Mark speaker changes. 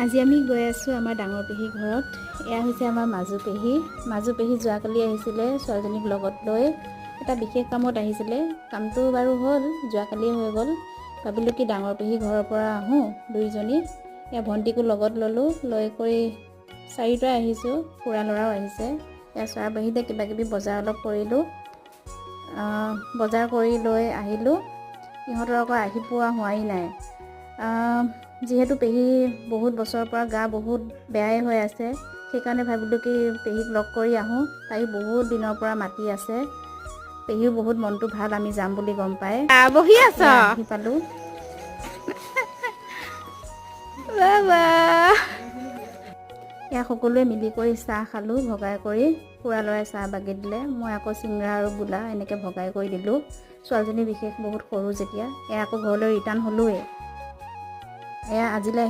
Speaker 1: আজি আমি গৈ আছোঁ আমাৰ ডাঙৰ পেহীৰ ঘৰত। এয়া হৈছে আমাৰ মাজু পেহী। মাজু পেহী যোৱাকালি আহিছিলে ছোৱালীজনীক লগত লৈ। এটা বিশেষ কামত আহিছিলে। কামটো বাৰু হ'ল, যোৱাকালিয়ে হৈ গ'ল। ভাবিলোঁ কি ডাঙৰ পেহী ঘৰৰ পৰা আহোঁ দুইজনী। এয়া ভণ্টিকো লগত ল'লোঁ, লৈ কৰি চাৰিটাই আহিছোঁ। খুৰা ল'ৰাও আহিছে। এয়া চৰাইবাহীতে কিবা কিবি বজাৰ অলপ কৰিলোঁ। বজাৰ কৰি লৈ আহিলোঁ। ইহঁতৰ আকৌ আহি পোৱা হোৱাই নাই। যিহেতু পেহী বহুত বছৰৰ পৰা গা বহুত বেয়াই হৈ আছে, সেইকাৰণে ভাবিলোঁ কি পেহীক লগ কৰি আহোঁ। তাইও বহুত দিনৰ পৰা মাতি আছে। পেহীও বহুত মনটো ভাল, আমি যাম বুলি গম পায়।
Speaker 2: বহি আছ?
Speaker 1: এয়া আহি পালোঁ।
Speaker 2: বাবা।
Speaker 1: এয়া সকলোৱে মিলি কৰি চাহ খালোঁ ভগাই কৰি। খুৰা ল'ৰাই চাহ বাকি দিলে, মই আকৌ চিংৰা আৰু গোলা এনেকৈ ভগাই কৰি দিলোঁ। ছোৱালীজনী বিশেষ বহুত সৰু যেতিয়া। এয়া আকৌ ঘৰলৈ ৰিটাৰ্ণ হ'লোৱেই। এয়া আজিলৈ আহিছোঁ।